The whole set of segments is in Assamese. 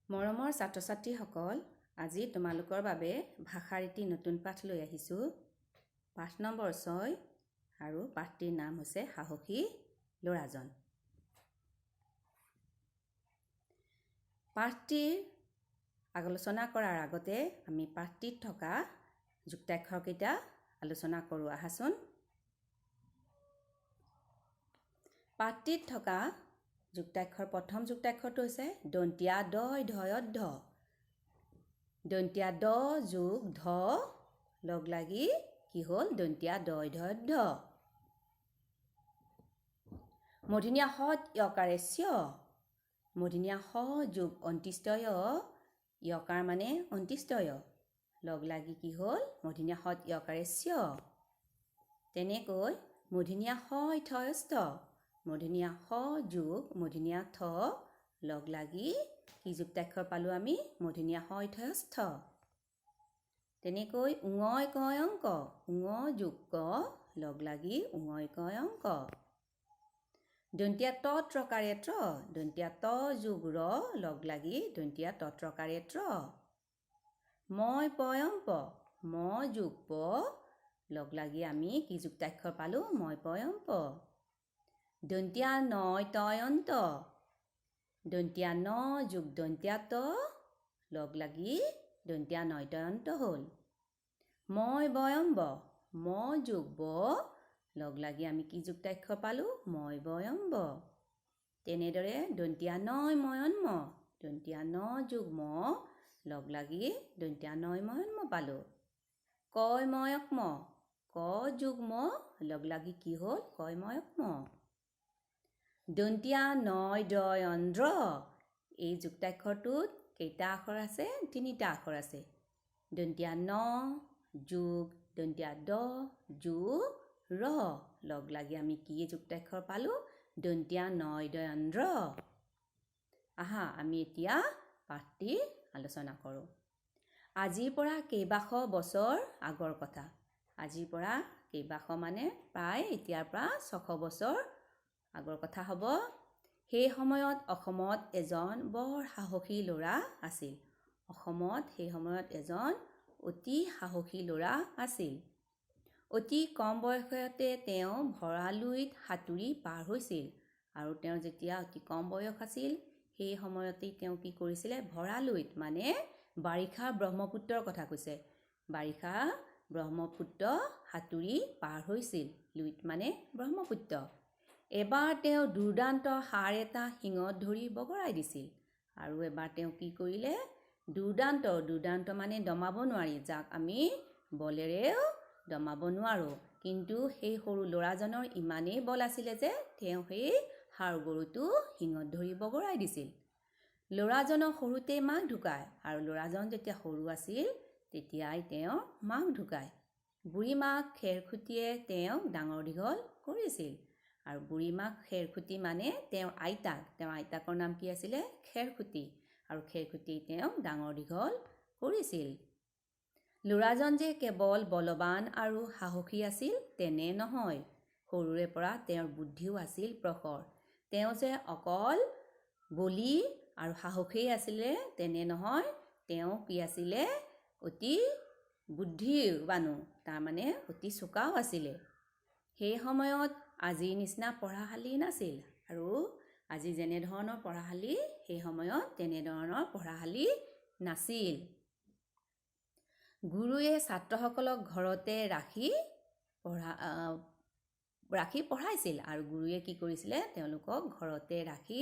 মৰমৰ ছাত্ৰ ছাত্ৰীসকল, আজি তোমালোকৰ বাবে ভাষাৰ এটি নতুন পাঠ লৈ আহিছোঁ। পাঠ নম্বৰ 6 আৰু পাঠটিৰ নাম হৈছে সাহসী ল'ৰাজন। পাঠটিৰ আলোচনা কৰাৰ আগতে আমি পাঠটিত থকা যুক্তাক্ষৰকেইটা আলোচনা কৰোঁ আহাচোন। পাঠটিত থকা যুক্তাক্ষৰ, প্ৰথম যুক্তাক্ষৰটো হৈছে দন্তীয়া দ ধয়ত ধ। দন্তীয়া দ যোগ ধ লগ লাগি কি হ'ল? দন্তীয়া দ ধয়ত ধ। মূৰ্ধন্য স য়কাৰে স্য। মূৰ্ধন্য স যোগ অন্ত্যেষ্টিয়, য়কাৰ মানে অন্ত্যেষ্টিয়, লগ লাগি কি হ'ল? মূৰ্ধন্য স য়কাৰে স্য। তেনেকৈ মূৰ্ধন্য স থয়স্থ, মূৰ্ধন্য স যোগ মূৰ্ধন্য থ লগ লাগি কি যুক্তাক্ষৰ পালোঁ আমি? মূৰ্ধন্য স থয়স্থ। তেনেকৈ উঙয় কয় অংক, উঙ যোগ ক লগ লাগি উঙয় কয় অংক। দন্তীয়া ত ত্ৰকাৰে ত্ৰ, দন্তীয়া ত যোগ ৰ লগ লাগি দন্তীয়া ত ত্ৰকাৰে ত্ৰ। মই পয়ম প, ম যোগ প লগ লাগি আমি কি যুক্তাক্ষৰ পালোঁ? মই পয়ম প। দন্তীয়া নয় তয় অন্ত, দন্তীয়া ন যোগ দন্তীয়া ত লগ লাগি দন্তীয়া নয় তয় অন্ত হ'ল। মই বয়ম ব, ম যোগ ব লগ লাগি আমি কি যুক্তাক্ষৰ পালোঁ? মই বয়ম ব। তেনেদৰে দন্তীয়া নয় ময়ন ম, দন্তীয়া ন যোগ ম লগ লাগি দন্তীয়া নয় ময়ন ম পালোঁ। কয় ময়ক ম, ক যোগ ম লগ লাগি কি হ'ল? কয় ময়ক ম। দন্তীয়া নয় দয় অন্ধ্ৰ, এই যুক্তাক্ষৰটোত কেইটা আখৰ আছে? তিনিটা আখৰ আছে। দন্তীয়া ন যোগ দন্তীয়া দ যোগ ৰ লগ লাগি আমি কি যুক্তাক্ষৰ পালোঁ? দন্তীয়া নয় দয় অন্ধ্ৰ। আহা আমি এতিয়া পাঠটি আলোচনা কৰোঁ। আজিৰ পৰা কেইবাশ বছৰ আগৰ কথা। আজিৰ পৰা কেইবাশ মানে প্ৰায় এতিয়াৰ পৰা 600 বছৰ আগৰ কথা হ'ব। সেই সময়ত অসমত এজন বৰ সাহসী ল'ৰা আছিল। অসমত সেই সময়ত এজন অতি সাহসী ল'ৰা আছিল। অতি কম বয়সতে তেওঁ ভঁৰালুইত সাঁতুৰি পাৰ হৈছিল। আৰু তেওঁ যেতিয়া অতি কম বয়স আছিল সেই সময়তেই তেওঁ কি কৰিছিলে? ভঁৰালুইত মানে বাৰিষা ব্ৰহ্মপুত্ৰৰ কথা কৈছে। বাৰিষা ব্ৰহ্মপুত্ৰ সাঁতুৰি পাৰ হৈছিল। লুইত মানে ব্ৰহ্মপুত্ৰ। এবাৰ তেওঁ দুৰ্দান্ত ষাঁড় এটা শিঙত ধৰি বগৰাই দিছিল। আৰু এবাৰ তেওঁ কি কৰিলে? দুৰ্দান্ত, দুৰ্দান্ত মানে দমাব নোৱাৰি, যাক আমি বলেৰেও দমাব নোৱাৰোঁ। কিন্তু সেই সৰু ল'ৰাজনৰ ইমানেই বল আছিলে যে তেওঁ সেই ষাঁড় গৰুটো শিঙত ধৰি বগৰাই দিছিল। ল'ৰাজনৰ সৰুতেই মাক ঢুকায়। আৰু ল'ৰাজন যেতিয়া সৰু আছিল তেতিয়াই তেওঁৰ মাক ঢুকায়। বুঢ়ীমাক খেৰখুটিয়ে তেওঁক ডাঙৰ দীঘল কৰিছিল। আৰু বুঢ়ীমাক খেৰখুটি মানে তেওঁৰ আইতাক। তেওঁৰ আইতাকৰ নাম কি আছিলে? খেৰখুটি। আৰু খেৰখুটি তেওঁক ডাঙৰ দীঘল কৰিছিল। ল'ৰাজন যে কেৱল বলৱান আৰু সাহসী আছিল তেনে নহয়, সৰুৰে পৰা তেওঁৰ বুদ্ধিও আছিল প্ৰখৰ। তেওঁ যে অকল বলী আৰু সাহসী আছিলে তেনে নহয়, তেওঁ কি আছিলে? অতি বুদ্ধিবানো, তাৰমানে অতি চোকাও আছিলে। সেই সময়ত আজিৰ নিচিনা পঢ়াশালি নাছিল। আৰু আজি যেনেধৰণৰ পঢ়াশালি সেই সময়ত তেনেধৰণৰ পঢ়াশালি নাছিল। গুৰুৱে ছাত্ৰসকলক ঘৰতে ৰাখি পঢ়াইছিল। আৰু গুৰুৱে কি কৰিছিলে? তেওঁলোকক ঘৰতে ৰাখি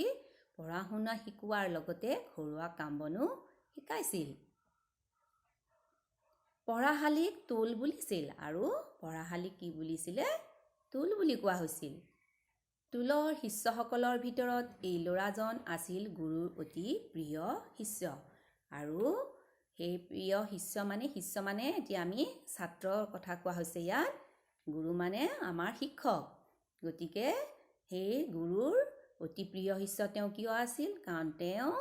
পঢ়া শুনা শিকোৱাৰ লগতে ঘৰুৱা কাম বনো শিকাইছিল। পঢ়াশালিক টোল বুলিছিল। আৰু পঢ়াশালিক কি বুলিছিলে? টোল বুলি কোৱা হৈছিল। টোলৰ শিষ্যসকলৰ ভিতৰত এই ল'ৰাজন আছিল গুৰুৰ অতি প্ৰিয় শিষ্য। আৰু সেই প্ৰিয় শিষ্য মানে এতিয়া আমি ছাত্ৰৰ কথা কোৱা হৈছে ইয়াত। গুৰু মানে আমাৰ শিক্ষক। গতিকে সেই গুৰুৰ অতি প্ৰিয় শিষ্য তেওঁ কিয় আছিল? কাৰণ তেওঁ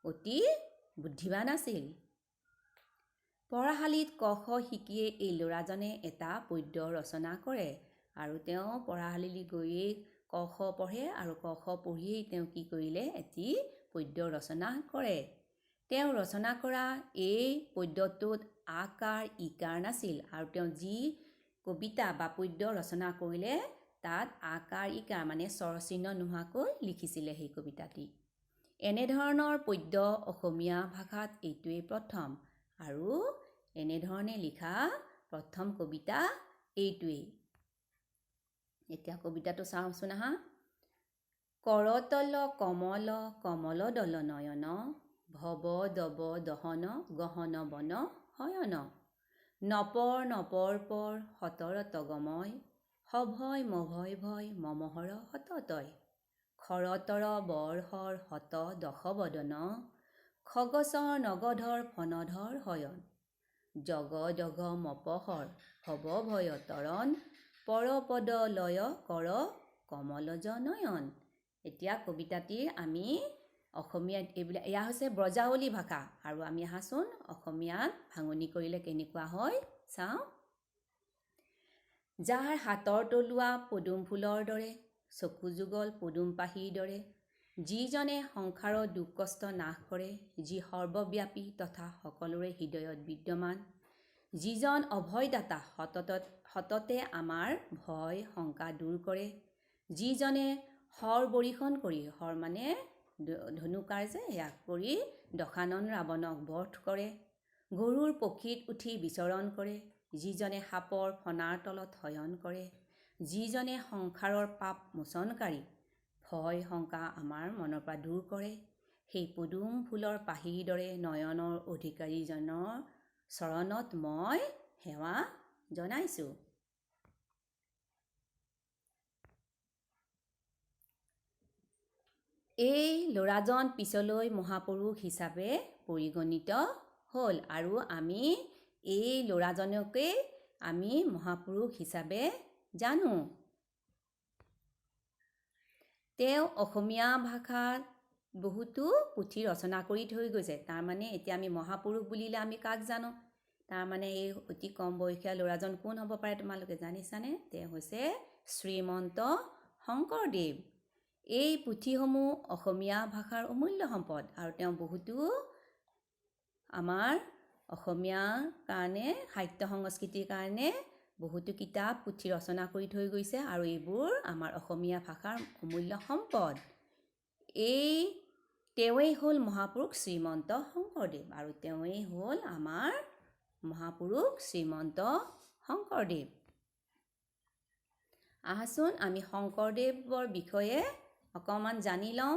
অতি বুদ্ধিমান আছিল। পঢ়াশালিত ক খ শিকিয়ে এই ল'ৰাজনে এটা পদ্য ৰচনা কৰে। আৰু তেওঁ পঢ়াশালিলৈ গৈয়ে ক খ পঢ়ে। আৰু ক খ পঢ়িয়েই তেওঁ কি কৰিলে? এটি পদ্য ৰচনা কৰে। তেওঁ ৰচনা কৰা এই পদ্যটোত আকাৰ ইকাৰ নাছিল আৰু তেওঁ যি কবিতা বা পদ্য ৰচনা কৰিলে তাত আকাৰ ইকাৰ মানে স্বৰচিহ্ন নোহোৱাকৈ লিখিছিলে সেই কবিতাটি। এনেধৰণৰ পদ্য অসমীয়া ভাষাত এইটোৱেই প্ৰথম আৰু এনেধৰণে লিখা প্ৰথম কবিতা এইটোৱেই। এতিয়া কবিতাটো চাওঁচোন আহা। কৰতল কমল কমল দল নয়ন, ভৱ দৱ দহন গহন বন শয়ন, নপৰ নপৰ পৰ সতৰত গময়, সভয় মভয় ভয় মমহৰ সততয়, খৰতৰ বৰ হৰ হত দশ বদন, খগচৰ নগধৰ ফণধৰ শয়ন, জগ দঘ মপহৰ ভৱ ভয় তৰণ, পৰপদ লয় কৰ কমলজ নয়ন। এতিয়া কবিতাটিৰ আমি অসমীয়াত এইবিলাক, এয়া হৈছে ব্ৰজাৱলী ভাষা আৰু আমি আহাচোন অসমীয়াত ভাঙনি কৰিলে কেনেকুৱা হয় চাওঁ। যাৰ হাতৰ তলুৱা পদুম ফুলৰ দৰে, চকু যুগল পদুম পাহিৰ দৰে, যিজনে সংসাৰৰ দুখ কষ্ট নাশ কৰে, যি সৰ্বব্যাপী তথা সকলোৰে হৃদয়ত বিদ্যমান, যিজন অভয়দাতা সততে আমাৰ ভয় শংকা দূৰ কৰে, যিজনে শৰ বৰিষণ কৰি, শৰ মানে ধনুকাৰ যে, সেয়া কৰি দশানন ৰাৱণক বধ কৰে, গৰুৰ পক্ষীত উঠি বিচৰণ কৰে, যিজনে সাপৰ ফণাৰ তলত শয়ন কৰে, যিজনে সংসাৰৰ পাপ মোচনকাৰী, ভয় শংকা আমাৰ মনৰ পৰা দূৰ কৰে, সেই পদুম ফুলৰ পাহিৰ দৰে নয়নৰ অধিকাৰীজনৰ চৰণত মই সেৱা জনাইছোঁ। এই ল'ৰাজন পিছলৈ মহাপুৰুষ হিচাপে পৰিগণিত হ'ল আৰু আমি এই ল'ৰাজনকেই আমি মহাপুৰুষ হিচাপে জানো। তেওঁ অসমীয়া ভাষাত বহুতো পুথি ৰচনা কৰি থৈ গৈছে। তাৰমানে এতিয়া আমি মহাপুৰুষ বুলিলে আমি কাক জানো? তাৰমানে এই অতি কম বয়সীয়া ল'ৰাজন কোন হ'ব পাৰে তোমালোকে জানিছানে? তেওঁ হৈছে শ্ৰীমন্ত শংকৰদেৱ। এই পুথিসমূহ অসমীয়া ভাষাৰ অমূল্য সম্পদ আৰু তেওঁ বহুতো আমাৰ অসমীয়াৰ কাৰণে, সাহিত্য সংস্কৃতিৰ কাৰণে বহুতো কিতাপ পুথি ৰচনা কৰি থৈ গৈছে আৰু এইবোৰ আমাৰ অসমীয়া ভাষাৰ অমূল্য সম্পদ। এই তেওঁৱেই হ'ল মহাপুৰুষ শ্ৰীমন্ত শংকৰদেৱ আৰু তেওঁৱেই হ'ল আমাৰ মহাপুৰুষ শ্ৰীমন্ত শংকৰদেৱ। আহাচোন আমি শংকৰদেৱৰ বিষয়ে অকণমান জানি লওঁ।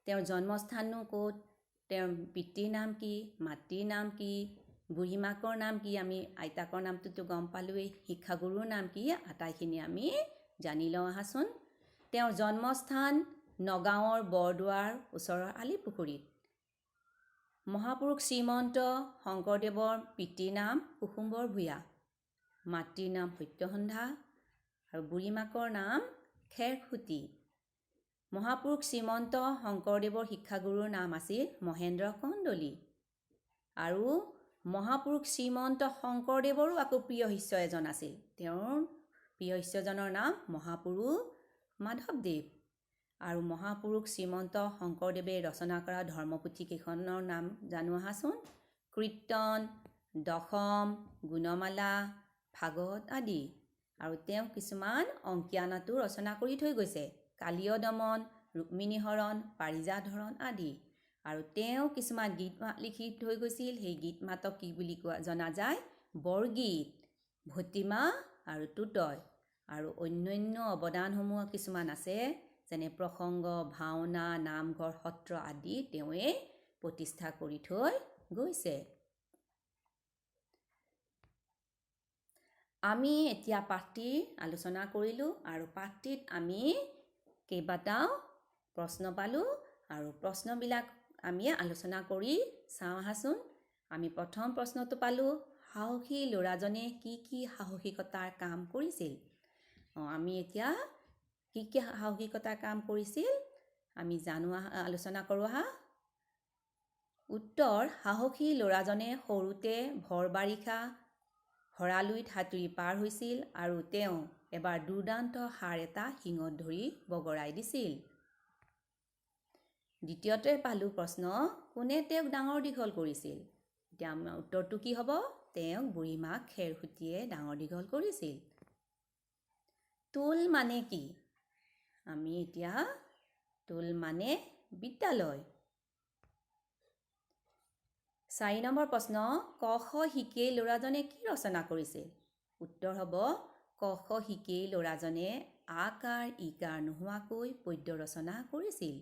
তেওঁৰ জন্মস্থাননো ক'ত, তেওঁৰ পিতৃৰ নাম কি, মাতৃৰ নাম কি, বুঢ়ীমাকৰ নাম কি, আমি আইতাকৰ নামটোতো গম পালোৱেই, শিক্ষাগুৰুৰ নাম কি, আটাইখিনি আমি জানি লওঁ আহাচোন। তেওঁৰ জন্মস্থান নগাঁৱৰ বৰদোৱাৰ ওচৰৰ আলিপুখুৰীত। মহাপুৰুষ শ্ৰীমন্ত শংকৰদেৱৰ পিতৃৰ নাম কুসুম্বৰ ভূঞা, মাতৃৰ নাম সত্যসন্ধা আৰু বুঢ়ীমাকৰ নাম খেৰসূতী। মহাপুৰুষ শ্ৰীমন্ত শংকৰদেৱৰ শিক্ষাগুৰুৰ নাম আছিল মহেন্দ্ৰ কন্দলী আৰু মহাপুৰুষ শ্ৰীমন্ত শংকৰদেৱৰো আকৌ প্ৰিয় শিষ্য এজন আছিল, তেওঁৰ প্ৰিয় শিষ্যজনৰ নাম মহাপুৰুষ মাধৱদেৱ। আৰু মহাপুৰুষ শ্ৰীমন্ত শংকৰদেৱে ৰচনা কৰা ধৰ্মপুথি কেইখনৰ নাম জানো আহাচোন। কীৰ্তন, দশম, গুণমালা, ভাগৱত আদি। আৰু তেওঁ কিছুমান অংকীয়া নাটো ৰচনা কৰি থৈ গৈছে, কালীয় দমন, ৰুক্মিণী হৰণ, পাৰিজাত হৰণ আদি। আৰু তেওঁ কিছুমান গীত মাত লিখি থৈ গৈছিল, সেই গীত মাতক কি বুলি কোৱা জনা যায়? বৰগীত, ভটিমা আৰু টোটয়। আৰু অন্যান্য অৱদানসমূহ কিছুমান আছে, যেনে প্ৰসংগ, ভাওনা, নামঘৰ, সত্ৰ আদি তেওঁৱেই প্ৰতিষ্ঠা কৰি থৈ গৈছে। আমি এতিয়া পাঠটিৰ আলোচনা কৰিলোঁ আৰু পাঠটিত আমি কেইবাটাও প্ৰশ্ন পালোঁ আৰু প্ৰশ্নবিলাক আমি আলোচনা কৰি চাওঁ আহাচোন। আমি প্ৰথম প্ৰশ্নটো পালোঁ, সাহসী ল'ৰাজনে কি কি সাহসিকতাৰ কাম কৰিছিল? আমি এতিয়া কি কি সাহসিকতাৰ কাম কৰিছিল আমি জানো, আলোচনা কৰোঁ আহা। উত্তৰ, সাহসী ল'ৰাজনে সৰুতে ভৰ বাৰিষা ভঁৰালুইত সাঁতুৰি পাৰ হৈছিল আৰু তেওঁ এবাৰ দুৰ্দান্ত ষাঁড় এটা শিঙত ধৰি বগৰাই দিছিল। দ্বিতীয়তে পালোঁ প্ৰশ্ন, কোনে তেওঁক ডাঙৰ দীঘল কৰিছিল? এতিয়া আমাৰ উত্তৰটো কি হ'ব? তেওঁক বুঢ়ীমাক খেৰসূতীয়ে ডাঙৰ দীঘল কৰিছিল। টোল মানে কি? আমি এতিয়া টোল মানে বিদ্যালয়। 4 নম্বৰ প্ৰশ্ন, ক খ শিকেই ল'ৰাজনে কি ৰচনা কৰিছিল? উত্তৰ হ'ব, ক খ শিকেই ল'ৰাজনে আকাৰ ইকাৰ নোহোৱাকৈ পদ্য ৰচনা কৰিছিল।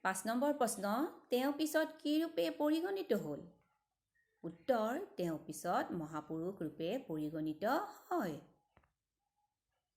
5 নম্বৰ প্ৰশ্ন, তেওঁ পিছত কি ৰূপে পৰিগণিত হ'ল? উত্তৰ, তেওঁ পিছত মহাপুৰুষ ৰূপে পৰিগণিত হয়।